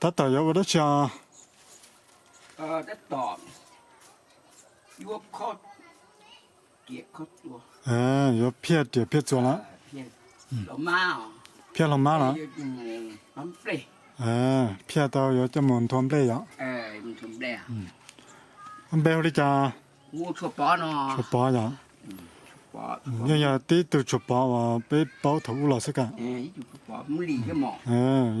Tab tom yuav ua dab tsi os? Yuav phiaj riam phiaj txuas los? Phiaj hlau mab los? Phiaj tau yuav coj mus nthua nplej yom? Npe hu li cas? Tshuas Pov yom? Yeej yog tib tug Tshuas Pov uas peb paub thaum ub los xwb ka.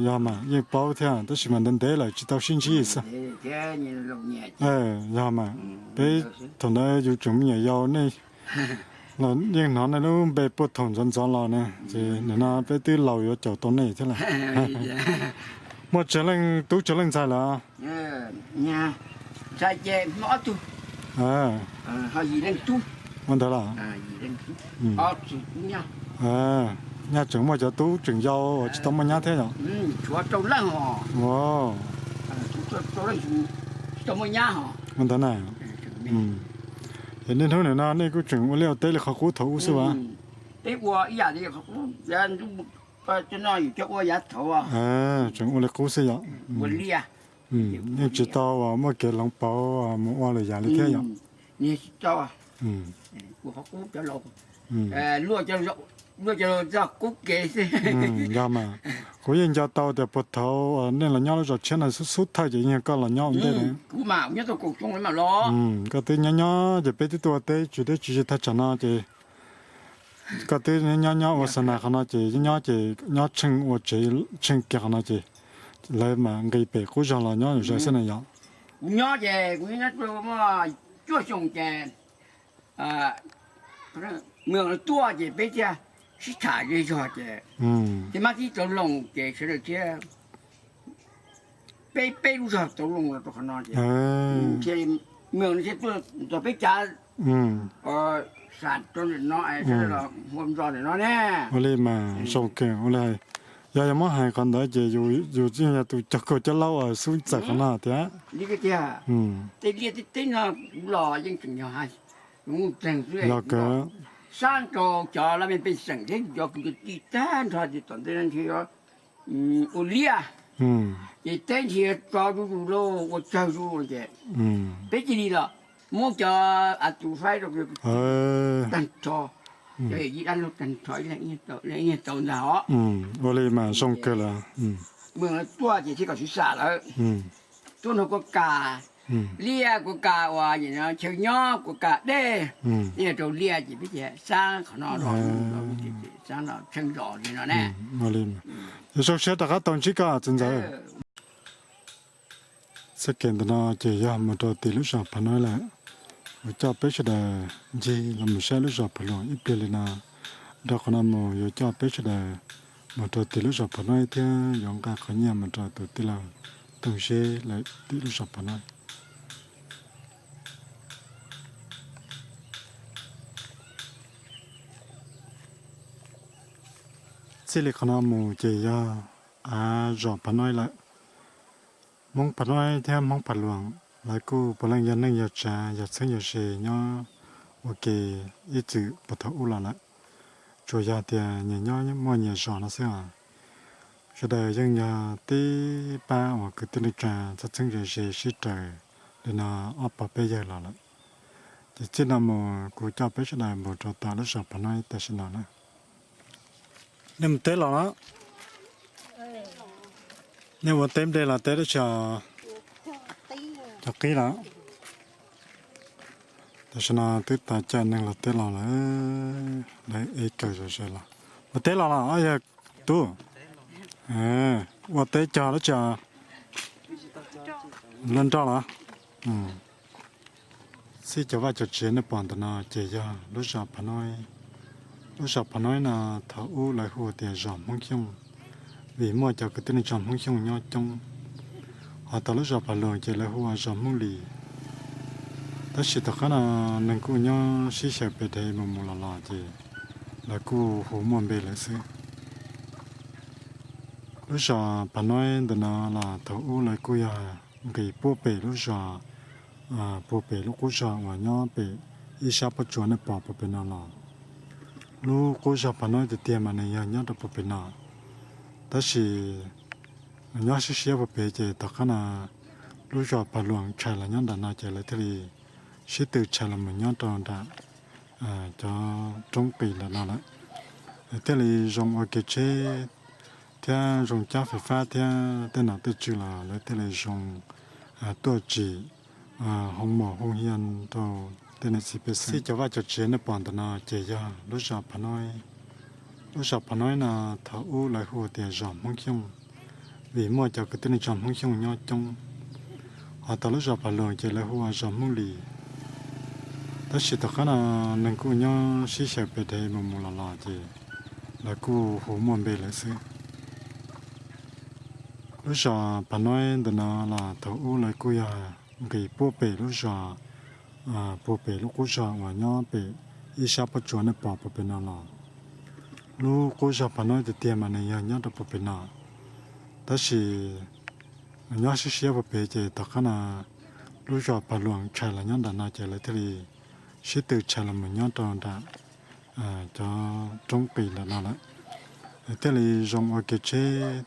Yog mas yeej paub thiab tab sis mas ntev ntev lawm tsis tau sib ntsib xwb. Yog mas peb thaum ntawd yus tseem me nyuam yaus nej los yeej hnov nej lub npe puag thaum ntxov ntxov los na, ces nim no peb twb laus yuav caum tau nej thiab lawm. Muaj tsawg leej tub tsawg leej ntxhais lawm? Ua ntawd los? Nyab tseem muaj cov tub tseem yau uas tsis tau muaj nyab thiab yom? Ua ntawd na. Ces niaj hnub nim no nej kuj tseem ua liaj ua teb li qhov qub thaum ub xwb as? Tseem ua li qub xwb yom? Yeej tsis tau uas muaj kev hloov pauv mus ua lwm yam li thiab yom? Yog mas, kuv yeej nco tau tias puag thaum uas nej los nyob lub zos tshiab no xub thawj ces yeej yog koj los nyob ua ntej. Koj twb nyob nyob ces peb twb tuaj ua teb tsis deb tsis ze thaj tsam no ces koj twb nyob nyob ua xa nas qhov no ces nyob ces nyob tsheej ua tsev tsheej kiag qhov no ces lawv mam nqis pem qub zog los nyob zom zaws xwb na yom? Kuv nyob ces kuv nyob nyob tuaj muaj cuaj xyoo ces me nyuam tuaj ces peb thiaj sib tham ze zog ces thiaj mab tib rau loos ces sawv daws thiaj peb peb lub zog tau loos los rau qhov no ces me nyuam thiaj tuaj nrog peb cav sam rau ntawm no, sawv daws los ua ntso ntawm no ne. Ua li mas zoo kawg ua li. Yog yog muab hais qhov ntawd ces yus yeej yog tus cog kaug coj laub uas xub txawm qhov no tiag. Tej liaj tej teb no kuv los yeej tseem yog hais, los kawg sab rau cov laj mej pej xeem thiab cov kwv cov tij tag nrho ces tom ntej no ntshe yuav ua liaj ces teb ntshe yuav tso zuj zus lauj, ua tsawg zuj zus ces peb cia li los muab cov a tus faib rau tag nrho, cov yawm yij dab laug tag nrho ib leeg ib leeg tau ntag os. Ua li mas zoo kawg lawm. Tuaj ces thiaj kom siv sam lawm, tuaj nrog kuv kam liaj kuv kam uas chaw nyob kuv kam dej, ib yam rau liaj ces peb cia sab qhov no, sab no tsheej zos li no ne. Yog zoo siab rov qab tau ntsib koj txiv ntxawm. Txoj kev ntawm no ces yog mus rau tim lub zos Phav Noib lawm. Kuv coj peb sawv daws ncig los mus saib lub zos Phav Luas ib pliag li no. Dhau qhov no mus yuav coj peb sawv daws mus rau tim lub zos Phav Noib thiab yuav nqa qhov nyiaj mus rau tus tij laug Tooj Zeb lawm tim lub zos Phav Noib. Txij li qhov no mus ces yog av zos Phav Noib lawm. Hmoob Phav Noib thiab Hmoob Phav Luas lawv kuj puav leej yog neej yog tsav yog txheeb yog ze nyob ua ke ib txwm puag thaum ub los lawm. Tsuas yog tias nyias nyob muaj nyias zos no xwb os. Sawv daws yeej yog tib pab uas kwv tij neej tsa txheeb txheeb ze ze sib raws li no ob pog peb yawg los lawm. Ces txij no mus kuv coj peb sawv daws mus rau tom lub zos Phav Noib tam sim no na. Nej mus teb los los? Nej ua teb nplej los teb dab tsi os? Cog qib los? Tam sim no twb tas caij neeg los teb los lawm, lawv ev kawm zom zaws los. Ua teb los los ob yawg tub? Ua teb cog dab tsi os? Luaj nroj los? Txij cov vaj cov tsev nej pom ntawm no ces yog lub zos Phav Noib. Lub zos Phav Noib no thaum ub lawv hu tias zos Hmoob Xyooj, vim muaj cov kwv tij neej tsa Hmoob Xyooj nyob coob. Ho tau lub zos Phav Luas ces lawv hu ua zos Hmoob Lis. Tab sis tom qab no neeg kuj nyob sib xyaw pes dheev mus mus los los ces lawv kuj hu muaj npe lawm xwb. Lub zos Phav Noib ntawm no los thaum ub lawv kuj yog nqis puag pem lub zos, puag pem lub qub zos uas nyob pem ib sab pob tsuas nej pom puag pem no los. Lub qub zos Phav Noib tiag tiag mas nws yog nyob rau puag pem no, tab sis Nyob siab siab puag pem ces tom qab no lub zos Phav Luam tshais los nyob nram no ces lawv thiaj li sib tw tshais los mus nyob rau nram cov roob qis nram no lawm. Thiaj li zoo ua kev tsheb thiab zoo cab fais fab thiab tej nom tej tswv los lawv thiaj li zoo tuaj tsim hoo mom hoo hias rau tej niam txiv pej xeem. Xij cov vaj cov tsev nej pom ntawm no ces yog lub zos Phav Noib. Lub zos Phav Noib no thaum ub lawv hu tias zos Hmoob Xyooj, vim muaj cov kwv tij neej tsa Hmoob Xyooj nyob coob. Ho tau lub zos Phav Luam ces lawv hu ua zos Hmoob Lis. Tab sis tom qab no neeg kuj nyob sib xyaw pes dhev mus mus los los ces lawv kuj hu muaj npe lawm xwb. Lub zos Phav Noib ntawm no los thaum ub lawv kuj yog nqis puag pem lub zos, puag pem lub qub zos uas nyob pem ib sab pob tsuas nej pom puag pem no los. Lub qub zos Phav Noib tiag tiag mas nws yog nyob rau puag pem no, tab sis nyob siab siab puag pem ces tom qab no lub zos Phav Luam tshais los nyob nram no ces lawv thiaj li sib tw tshais los mus nyob rau nram cov roob qis nram no lawm. Thiaj li zoo ua kev tsheb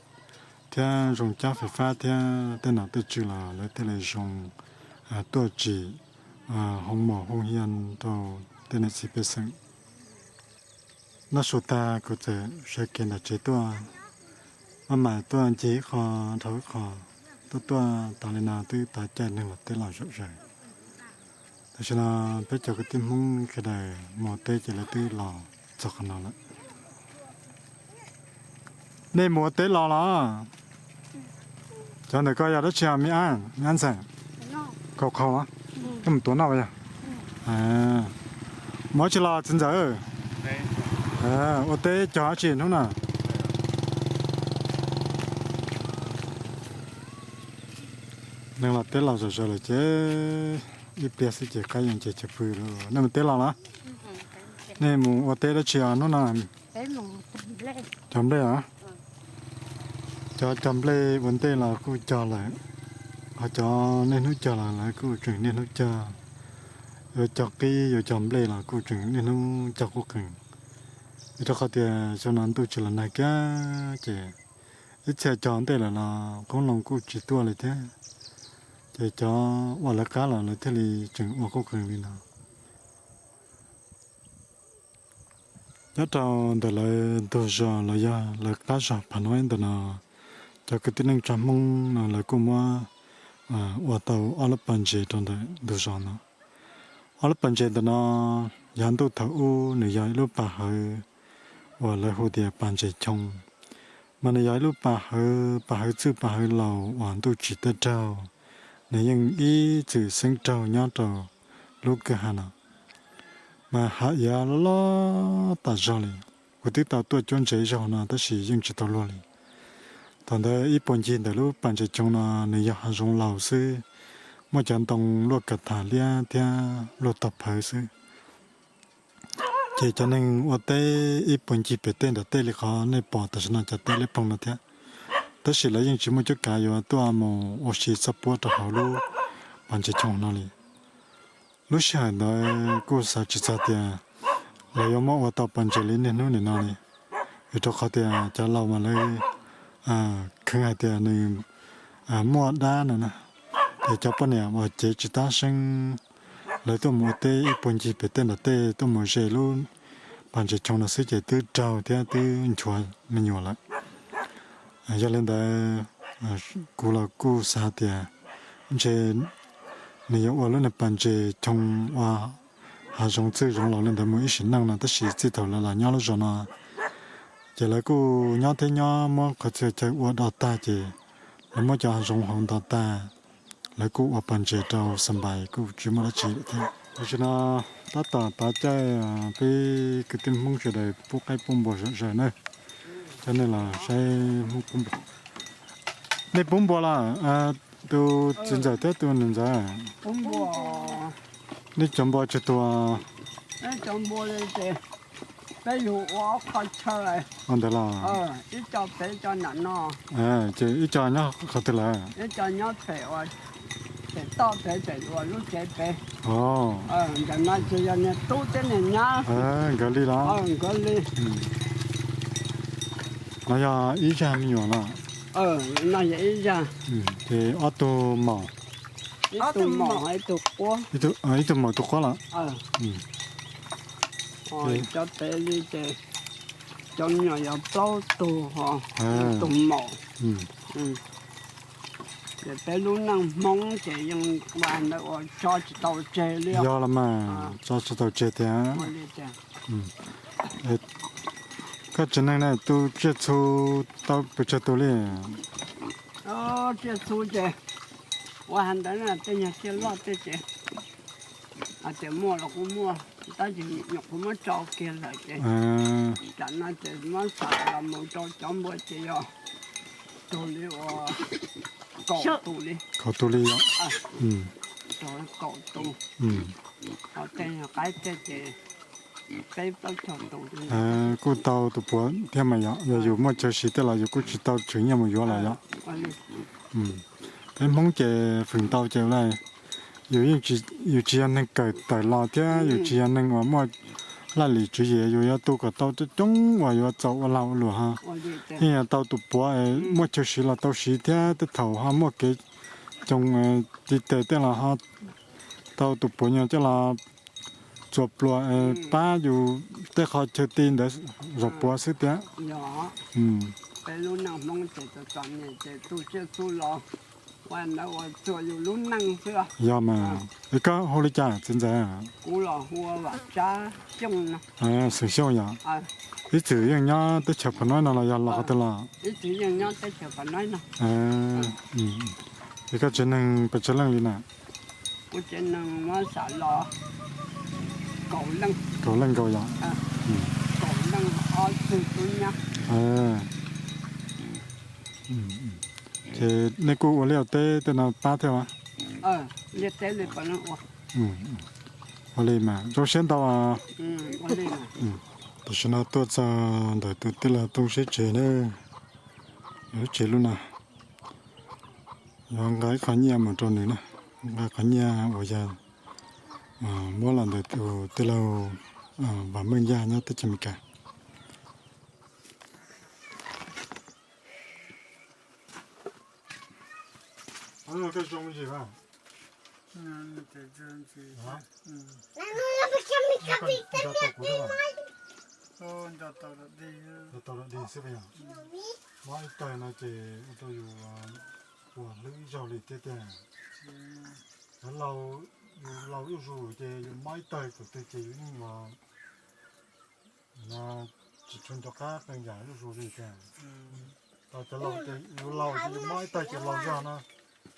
thiab zoo cab fais fab thiab tej nom tej tswv los lawv thiaj li zoo tuaj tsim hoo mom hoo hias rau tej niam txiv pej xeem. Noj su tag kuv txawm sawv kev ntawm tsev tuaj, maj mam tuaj ncig ib qho dhau ib qho, tuaj tuaj tas li no twb tav caij neeg los teb los zom zaws. Tam sim no peb cov kwv tij Hmoob sawv daws mus ua teb ces lawv twb los txog qhov no lawm. Nej mus ua teb los los? Cov ntawm ko yog dab tsi os, me ab, me ab ntxhais? Kaus qhaus los? Koj mus tuav noj yog? Mus dab tsi los txiv ntxawm? Ua teb cog dab tsi hnub no? Neeg los teb los zom zaws lawm ces ib pliag xwb ces qaib yeej ceg ceg pw lawm. Nej mus teb los los? Nej mus ua teb dab tsi os hnub no? Cog nplej os? Cov cog nplej ua ntej los kuj cog lawm, ho cov niaj hnub cog los lawv kuj tseem niaj hnub cog. Yuav cog qib yuav cog nplej los kuj tseem niaj hnub cog qub qees. Vim rau qhov tias xyoo no ntuj tsis los nag kiag ces ib txhia cog ntej lawm los qoob loo kuj tsis tuaj li thiab. Ces cov uas lawv qab los lawv thiaj li tseem ua qub qees li no. Nyob rau ntawm lawv ntug zos los yog lawv qab zos Pham Noib ntawm no, cov kwv tij neej tsa Hmoob no lawv kuj muab ua tau ob lub pas ntses rau ntawm ntug zos no. Ob lub pas ntses ntawm no, yav ntuj thaum ub nws yog ib lub pas hawv uas lawv hu tias pas ntses choo, mas nws yog ib lub pas hawv, pas hawv txwj pas hawv laus uas ntuj tsim tej raug, nws yeej ib txwm xeeb raug nyob rau lub kwj ha no. Mas hav iav loj loj tas zog li. Kuv twb tau tuaj cuab ntses zaug no tab sis yeej tsis tau luag li. Thaum ntawd ib puag ncig ntawm lub pas ntses choo no nws yog hav zoov laus xwb, muaj cov ntoo luaj kav tham liab thiab luaj tog phawv xwb. Ces cov neeg ua teb ib puag ncig pem tej nram tej li qhov nej pom tam sim no cov teb liab ploog no thiab, tab sis lawv yeej tsis muaj cuab kav yuav tuaj mus ua si txoj puab rau hauv lub pas ntses choo no li. Lub sij hawm ntawd kuj xav tsis txog tias lawv yuav muab ua tau pas ntses li niaj hnub nim no li, vim rau qhov tias cov laus mas lawv kheev hais tias nws muaj dab no na. Ces cov poj niam uas cev tsis tab seeb, lawv tuaj mus ua teb ib puag ncig pem tej nram tej tuaj mus ze lub pas ntses choo no xwb ces twb raug thiab twb nchuav me nyuam lawm. Yog li ntawd, kuv los kuj xav tias ntshe nws yuav ua lub niag pas ntses choo ua hav zoov txwj zoov laus li ntawd mus ib sim neej no, tab sis txij thaum lawv los nyob lub zos no, ces lawv kuj nyob thiab nyob muab qhov txhia chaw ua do tag ces lawv muab cov hav zoov hauv nto tag, lawv kuj ua pas ntses rau xa npais kuj tsis muaj dab tsi lawm thiab. Tam sim no tab tom tav caij peb kwv tij Hmoob sawv daws pub qaib pub npua zom zaws na, coj nej los saib Hmoob pub npua. Nej pub npua los? Tus txiv ntxawm thiab tus niam ntxawm, nej cov npua tsawg tus? Peb yug ua ob qho chaw. Ua ntawd los? Ces ib co nyob qhov twg lawm? Nkawd li los? No yog ib zaj me nyuam los? No yog ib zaj. Ces ob tug maum. Ib tug maum ib tug quab. Ib tug maum tus quab los. Cov pem li ces cov me nyuam yog plaub tug ho ib tug maum. Ces peb lub neej Hmoob ces yeej ua ntawd ua tso tsis tau tseg li. Yog los mas, tso tsis tau tseg tiag. Koj tsev neeg na tu tsiaj txhu tau pes tsawg tus li? Tsiaj txhu ces ua ntawd na, tej nyuag tsiaj loj tej ces hais tias muaj los kuj muaj, tab sis nyuam qhuav muab tso kiag lawm ces tam no ces muab xam los mus rau cov npua ces yog raug li ua kaum tus li. Kaum tus li yom? Kaum tus. Ho tej nyuag qaib tej ces peb plaub caug tus. Kuj tau tus puav thiab mas yog, yog yus muaj chaw siv tej los yus kuj tsis tau tshwm nyiaj mus yuav los yom? Peb Hmoob ces feem ntau ces yus yeej, yus tsis yog neeg kawm tawm los thiab yus tsis yog neeg uas muaj laj lim tswv yim, yus yuav tu kom tau coob coob uas yuav txaus ua lag ua luam ho. Yeej yog tau tus puav muaj chaw siv los tau siv thiab tej thaum ho muaj kev coob tib tes tej los ho tau tus puav nyuag coj los txuas pluas pab yus tej qhov chaw ti ntawd zom puav xwb tiag. Peb lub neej Hmoob ces txom txom nyem ces tu tsiaj txhu los ua ntawd ua txhua yus lub neej xwb. Yog mas, koj hu li cas txiv ntxawm? Kuv los hu ua Vam Tsab Xyooj no. Xeem Xyooj yom? Ib txwm yeej nyob teb chaws Pham Noib no los yog los qhov twg los? Ib txwm yeej nyob teb chaws Pham Noib no. Es koj tsev neeg pes tsawg leej li na? Kuv tsev neeg muab xam los kaum leej. Kaum leej nkaus yom? Kaum leej ob tug tub nyab. Ces nej kuj ua liaj teb tej no pab thiab as? Liaj teb li pab ua. Ua li mas zoo siab ntau. Tam sim no tuaj txog ntawm tus tij laug Tooj Siab tsev na, lub tsev lub no. Yuav nqa ib qho nyiaj mus rau nws na, nqa qhov nyiaj uas yog muab los ntawm tus tij laug Vam Meej Yaj nyob teb chaws Amelikas. Mob ib tawg no ces ua rau yus puas hlwb ib zaug li thiab tiag. Cov laus, yus laus zuj zus ces yus mob ib tawg thaum twg ces yus yeej los no tsis tshua nco qab qee yam zuj zus li tiag. Cov laus ces yus laus ces yus mob ib tawg ces laus zog no,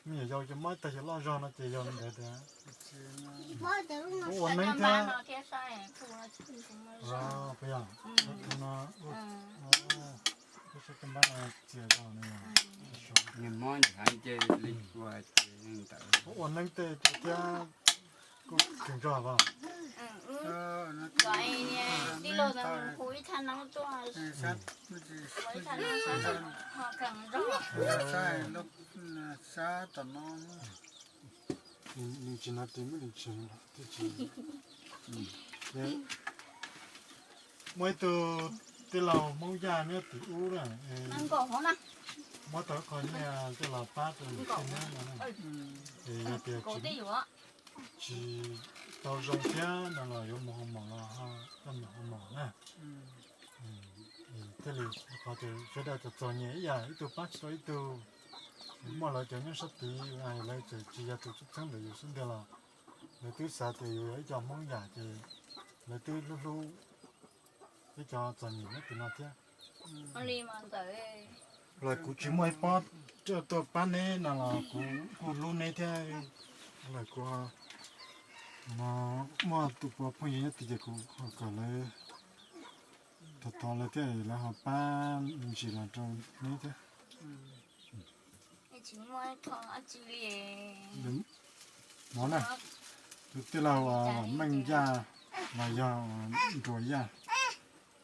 me nyuam yaus ces mob ib tawg ces loj zog no ces yog li ntawd tiag. Kuv ua neeb thiab. Kuv ua neeb tej thiab kuj kheev zog as. Nws tsis hnav ris muab nws tsev thiaj tsis. Muaj ib tug tij laug Hmoob Yaj nyob tim ub na, muab tau qhov nyiaj coj los pab rau nws tij neeb no, ces yog tias tsis tau zoo thiab no los yuav mus hoo maum los ho coj mus hoo maum na. Thiaj li qhov tias sawv daws txom txom nyem ib yam, ib tug pab tsis tau ib tug. Muaj lawv cov nyob sab tid, lawv txawm tsis yog tus txheeb ntawm yus xub ntiag los lawv twb xav tias yus yog ib co Hmoob yam ces lawv twb hlub hlub ib co txom nyem nyob tim no thiab. Los kuv tsis muaj ib pob tuaj pab neb no los kuv kuj hlub neb thiab. Los kuv muaj tus puav phooj ywg nyob tid ces kuv ho kom lawv thov thov lawv thiab lawv ho pab me ntsis los rau neb thiab. Mov na, tus tij laug Vam Meej Yaj los yog Nruas Yaj,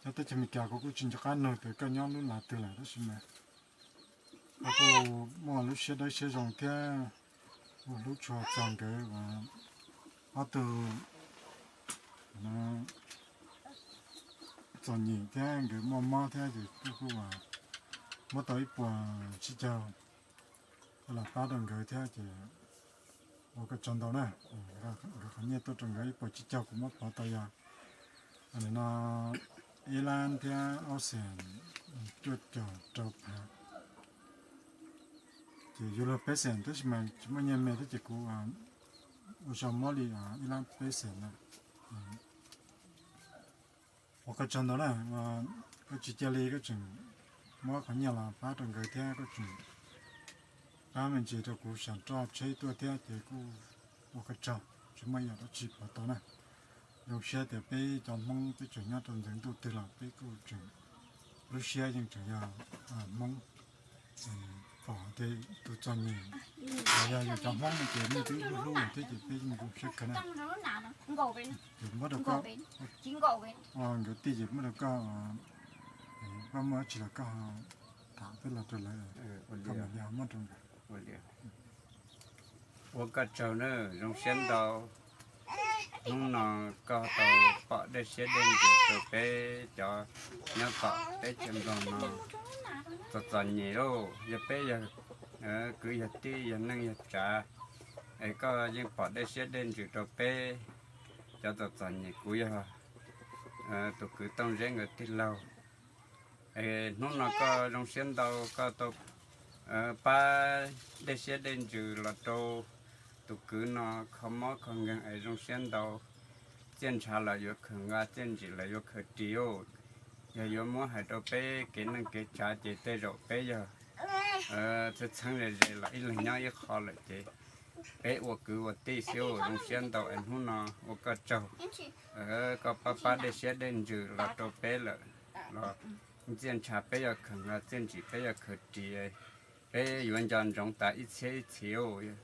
nyob teb chaws Amelikas. Kuv kuj tsis nco qab nug tias koj nyob lub lav twg lawm tab sis mas koj kuj muaj lub siab dawb siab zoo thiab kuj hlub tshua txog nkawd ob tug txom nyem thiab nkawd muaj mob thiab ces kuj kuj muab tau ib puas tsib caug los pab rau nkawd thiab ces ua koj tsaug ntau na. Nkawd qhov nyiaj tuaj rau nkawd ib puas tsib caug kuv muab pov tau yog no ib lab thiab ob xees cuaj caum rau phav. Ces yus luag peb xees tab sis mas tsis muaj nyiaj me thiab ces kuv ua zoo muab li ib lab peb xees na. Ua koj tsaug ntau na, koj tsis cia li koj tseem muab qhov nyiaj los pab rau nkawd thiab koj tseem pab me ntsis rau kuv sam roj tsheb tuaj thiab ces kuj ua koj tsaug, tsis muaj yam dab tsi pov tau na. Zoo siab tias peb cov Hmoob teb chaws nyob rau ntawm ntuj twg los peb kuj tseem lub siab yeej tseem yog Hmoob. Pom tias tus txom nyem los yog yus cov Hmoob no ces nej twb hlub hlub lawm thiab ces peb yeej zoo siab kawg na. Ces muab rau koj, nkawd tij ces muab rau koj, koj muaj dab tsi los koj tham peb los rau lawv, koj mam li ho muab rau nkawd. Ua koj tsaug na, zoo siab ntau. Hnub no koj tau pom dej siab dej ntsws rau peb cov nyob tom teb chaws Nplog no txom txom nyem lauj. Yog peb yog kwv yog tij yog neej yog tsav es koj yeej pom dej siab dej ntsws rau peb cov txom txom nyem. Kuv yog tus kwv Tooj Zeb nkawd tij laug. Es hnub no koj zoo siab ntau koj tau pab dej siab dej ntsws los rau tus kwv no kho mob kho nkeeg es zoo siab ntau. Txiaj ntshav los yuav khaws nqa, txiaj ntsim los yuav khaws ris. Yog yuav muab hais rau peb kev neej kev tsav ces tej zaum peb yog txheeb txheeb ze ze los ib leeg nyob ib qho lawm ces peb ua kwv ua tij xwb. Zoo siab ntau es hnub no ua koj tsaug, koj pab pab dej siab dej ntsws los rau peb lawm los txiaj ntshav peb yuav khaws nqa, txiaj ntsim peb yuav khaws ris. Peb yuav nco ntsoov tas ib txhiab ib txhis,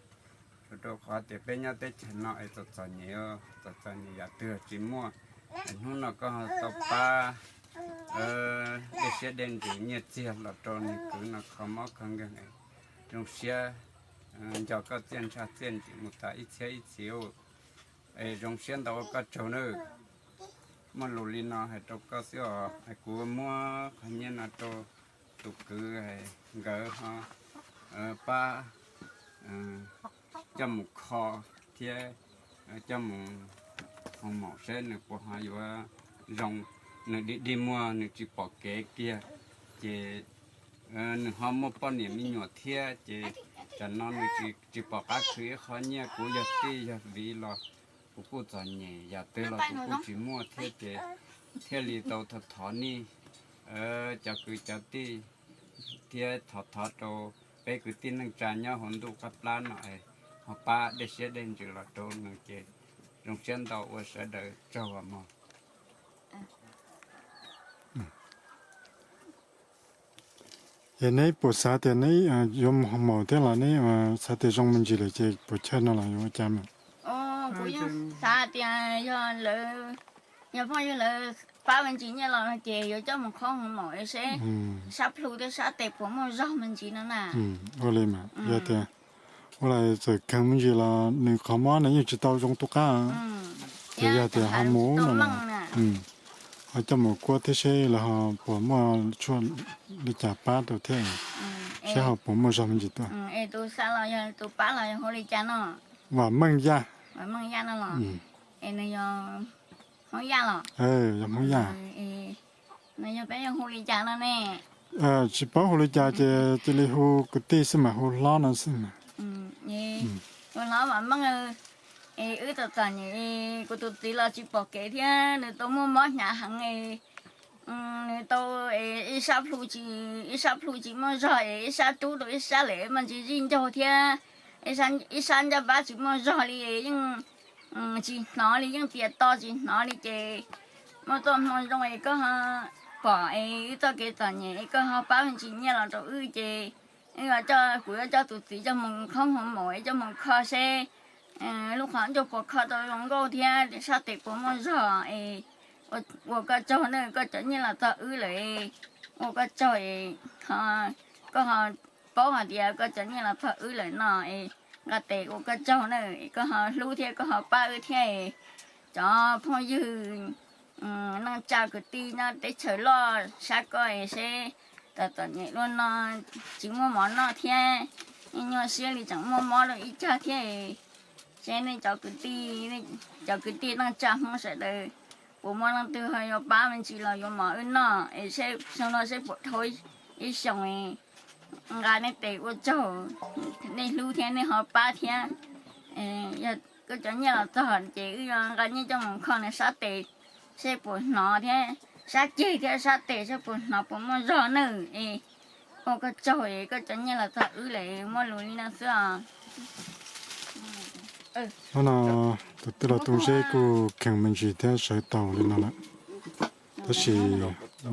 rau qhov tias peb nyob teb chaws no es txom txom nyem, txom txom nyem yam twg tsis muaj. Es hnub no koj tau pab dej siab dej ntsws nyiaj txiag los rau nws kwv no kho mob kho nkeeg. Zoo siab nco koj txiaj ntshav txiaj ntsim mus tas ib txhiab ib txhis. Es zoo siab ntau ua koj tsaug nawb. Muaj lus li no hais rau koj xwb os, es kuv muab qhov nyiaj no rau tus kwv nkawd ho pab coj mus kho thiab coj mus hoo maum saib nws puas ho yuav zoo. Nws dig dig muag nws tsis pom kev kiag, ces nws ho muaj poj niam me nyuam thiab, ces tsam no nws tsis pom qab khwv ib qho nyiaj. Kuv yog tij yog viv los kuv kuj txom nyem, yam twg los kuv kuj tsis muaj thiab, ces thiaj li tau thov thov nej cov kwv cov tij thiab thov thov rau peb kwv tij neej tsa nyob hauv ntuj qab plab no es ho pab dej siab dej ntsws los rau nws ces zoo siab ntau ua sawv daws tsaug mog. Es neb puas xav tias neb yuav mus hoo maum thiab los neb xav tias zoo me ntsis lawm ces puas chawj no los yuav ua cas mas? Kuv yeej xav tias yog lawv, yog phooj ywg lawv pab me ntsis nyiaj los no ces yuav coj mus qhoob hoo maum seb sab plhu thiab sab tes puas muaj zog me ntsis no na. Ua li mas yog tias ua li txawm kheev me ntsis los nws qhov mob nws yeej tsis tau zoo tu qab. Ces yog tias ho mus no, ho coj mus kuaj thiab seb lawv ho puas muaj tshuaj li cas pab rau thiab, seb ho puas muaj zog me ntsis tuaj. Es tus xa los yog tus pab los yog hu li cas no? Vam Meej Yaj. Vam Meej Yaj no los? Es nws yog Hmoob Yaj los? Yog Hmoob Yaj. Nws yog peb yog hu li cas no ne? Tsis paub hu li cas ces cia li hu kwv tij xwb mas, hu hlob no xwb mas. Hu hlob Vam Meej, es wb txom txom nyem, kuv tus txiv los tsis pom kev thiab nws tau muaj mob hnyav heev, nws tau ib sab plhu tsis, ib sab plhu tsis muaj zog es ib sab rub rau ib sab lawm mas tsis zij ncaug thiab, ib sab ncaj pab tsis muaj zog li, yeej tsis hnov li, yeej tias to tsis hnov li ces muaj txoj hmoo zoo es koj ho pom es wb txoj kev txom nyem es koj ho pab me ntsis nyiaj los rau wb ces wb yuav coj, kuv yuav coj tus txiv coj mus qhoob hoo maum es coj mus kho seb lub qhov ncauj puas kho tau zoo nkauj thiab sab tes puas muaj zog es ua koj tsaug na, koj cov nyiaj los txog wb lawm, ua koj tsaug es ho koj ho paub hais tias koj cov nyiaj los txog wb lawm no es nqa tes ua koj tsaug na, koj ho hlub thiab koj ho pab wb thiab es cov phooj ywg neej tsa kwv tij nyob teb chaws loj sab koj es seb txom txom nyem luaj no, tsis muaj mov noj thiab, nyuaj siab li tseem muaj mob rau ib cag thiab. Seb nej cov kwv tij, cov kwv tij neej tsa Hmoob sawv daws puas muaj leej twg ho yuav pab me ntsis los yuav mov wb noj es seb xyoo no seb puas dhau ib xyoos, nqa nej tes ua tsaug, nej hlub thiab nej ho pab thiab. Yog koj cov nyiaj los txog ces wb yuav nqa nyiaj coj mus kho nws sab tes, seb puas hnov thiab, sab ceg thiab sab tes seb puas hnov puas muaj zog nawb es. Ua koj tsaug es koj cov nyiaj los txog wb lawm, muaj lus li no xwb os. Hnub no tus tij laug Tooj Zeb kuj kheev me ntsis thiab sawv tau li no lawm, tab sis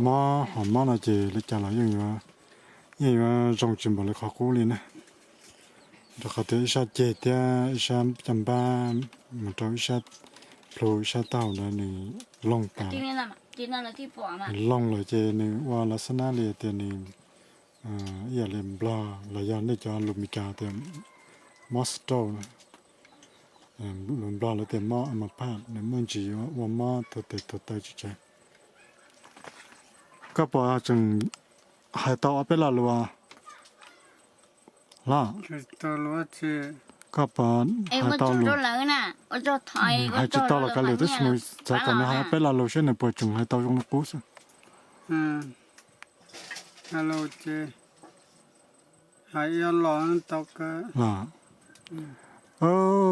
mob hom mob no ces li cas los yeej yuav zoo tsis npaum li qhov qub li na. Rau qhov tias ib sab ceg thiab ib sab caj npab mus rau ib sab plhu ib sab taub hau ntawd nws loog tas, loog lawm ces nws ua lav xab nab li tias nws ib yam li Nplog los yog nej cov lus Meskas tias mob stroke, lus Nplog lawv tias mob ama phaj, nws muaj ntsis yuav ua mob tuag tes tuag taw tsis tsawg. Koj puas tseem hais tau ob peb lo lus los? Koj puas hais tau lus? Hais tsis tau los kav liam, tab sis mus txav kom nws hais ob peb lo lus seb nws puas tseem hais tau zoo li qub xwb.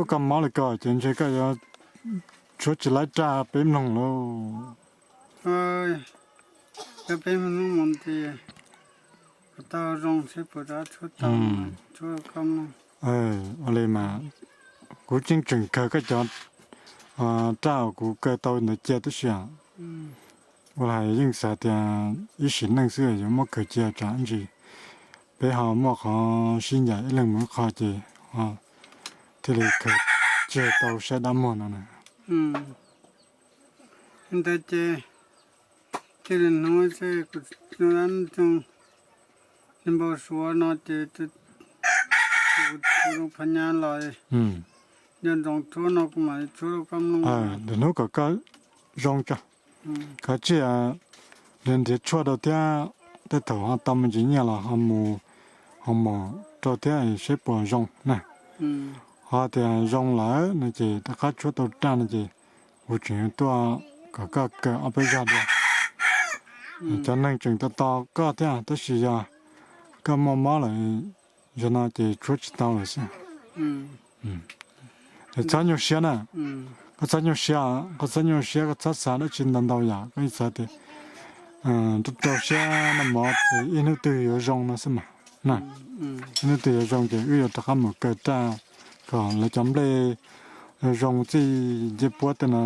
Koj mob li ko ces ntshe koj yuav tshuab tsis laib raj peb mloog lauj. Ua li mas kuv tseem tseem kawg koj cov raj uas kuv kaw tau ntawd cia tib si. Ua li yeej xav tias ib sim neej xwb yuav muab khaws cia tsam ntsis peb ho muaj qhov sib ncaim ib leeg mus ib qho ces thiaj li khaws cia tau saib dab muag no na. Ntawd ces thiaj li hnub xwb kuv npau suav no ces kuv pha nyab los nco ntsoov tshuab no kuv mam li tshuab rau koj mloog. Lwm hnub kom koj zoo tso, koj cia li nrhiav tshuaj rau thiab tej thaum ho tau me ntsis nyiaj los ho mus ho mos rau thiab seb puas zoo na. Ho tias zoo lawm no ces rov qab tshuab tau raj no ces kuv tseem yuav tuaj kom koj kaw ob peb zag dua. Cov neeg tseem tos tos koj thiab tab sis yog koj muaj mob lawm, yog no ces tshuab tsis tau lawm xwb. Es txhob nyuaj siab na, koj txhob nyuaj siab, koj txhob nyuaj siab, koj txhob xav dab tsi ntau ntau yam, koj yeej xav tias rau rau siab noj mov ces ib hnub twg yuav zoo no xwb mas. Ib hnub twg yuav zoo ces wb yuav rov qab mus kaw raj kom lawv cov nplej zoo txij ncej puab tej no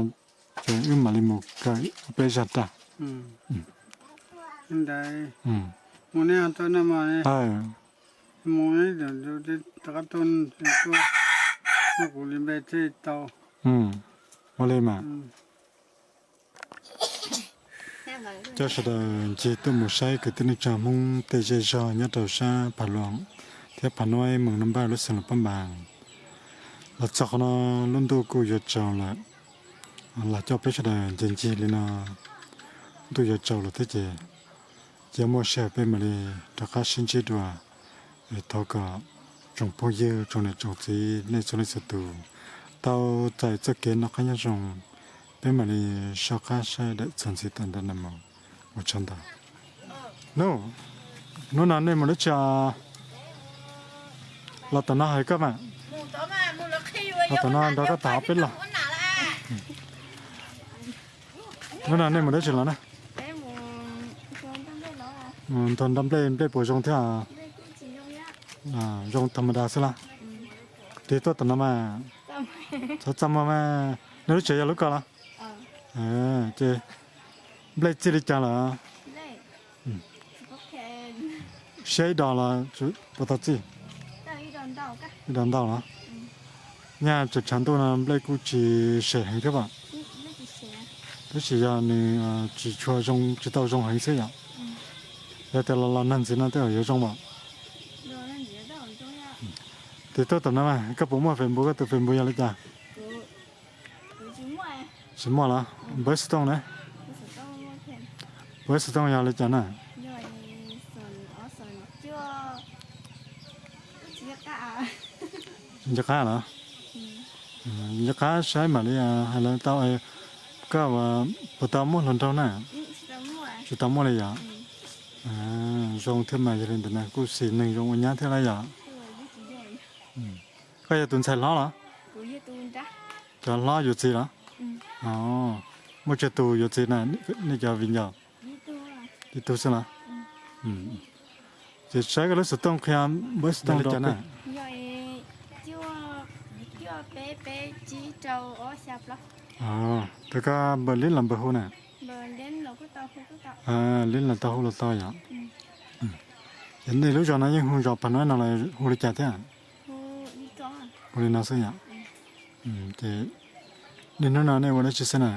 ces wb mam li mus kaw ob peb zag raj. Ua li mas coj sawv daws ncig tuaj mus saib kwv tij neej tsa Hmoob tej zej zog nyob rau sab Phav Luam thiab Phav Nuaj Moos Naj Npaj lub xeev Luam Phab Npas. Los txog qhov no lub ntuj kuj yuav tsaus lawm, los coj peb sawv daws ncig ncig li no, ntuj yuav tsaus lawm thiab ces cia muaj sij hawm peb mam li rov qab sib ntsib dua. Es thov kom tsoom phooj ywg tsoom niam tsoom txiv nej txhua leej txhua tus tau txais txoj kev noj qab nyob zoo, peb mam li soj qab saib daim txuas ntxiv tas ntawd na mog. Ua tsaug ntau. Nub, hnub no nej mus dab tsi? Los tom no hais koj mas. Los tom no nrog koj tham ob peb los. Hnub no nej mus dab tsi los na? Mus nrog nrog nplej, nplej puas zoo thiab? Zoo tham ma das xwb las. Tig tuaj tom no mas. Txhob txaj muag mas. Nej lub tsev yog lub ko los? Ces nplej txij li cas lawm? Siab ib dos los puas tau txij? Ib dos ntau los? Nyaj tseem tshav ntuj no nplej kuj tsis sem heev thiab as. Tab sis yog nws tsis tshua zoo, tsis tau zoo heev xwb yom. Yog tias los los nag ntxiv no tej zaum yuav zoo as. Tig tuaj tom no mas koj puas muaj Facebook, koj tus Facebook yog li cas? Tsis muaj los? Npawb xov tooj na? Npawb xov tooj yog li cas na? Nco qab los? Nco qab saib mam li hais lawv tau. Koj puas tau muaj hluas nraug na? Tsis tau muaj li yom? Zoo thiab mas, yog li ntawd na kuj xis neeg zoo ua nyab thiab lawm yom? Koj yog tus ntxhais hlob los? Cov hlob yuav txiv los? Muaj tsawg tus yuav txiv na, nej cov viv ncaus? Ib tug xwb los? Ces saib koj lub xov tooj qhia npawb xov tooj li cas na? Peb koj npawb lib los npawb hu na? Lib los tau hu los tau yom? Ces nej lub zos no yeej hu zos Pham Nuav no los hu li cas thiab? Hu li no xwb yom? Ces niaj hnub no nej ua dab tsi xwb na?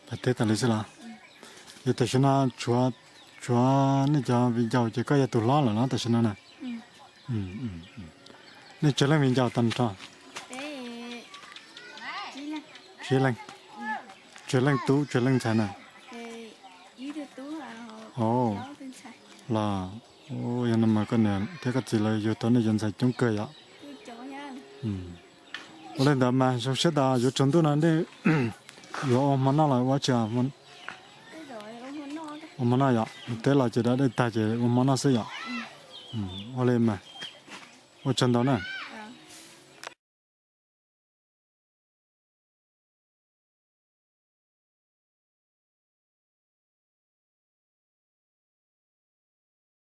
Pais teb tas li xwb los? Ces tam sim no tshuav, tshuav nej cov viv ncaus ces koj yog tus hlob lawm los tam sim no na? Nej tsawg leej viv ncaus tag nrho? Tsawg leej? Tsawg leej tub tsawg leej ntxhais na? Los, yog no mas koj niam thiab koj txiv lawv yug tau nej cov ntxhais coob kawg yom? Ua li ntawd mas zoo siab tas yuav tsaus ntuj no nej yuav ua hmo noj los ua tsi? Ua hmo noj yom, teb los ces da dej tag ces ua hmo noj xwb yom? Ua li mas, ua tsaug ntau na.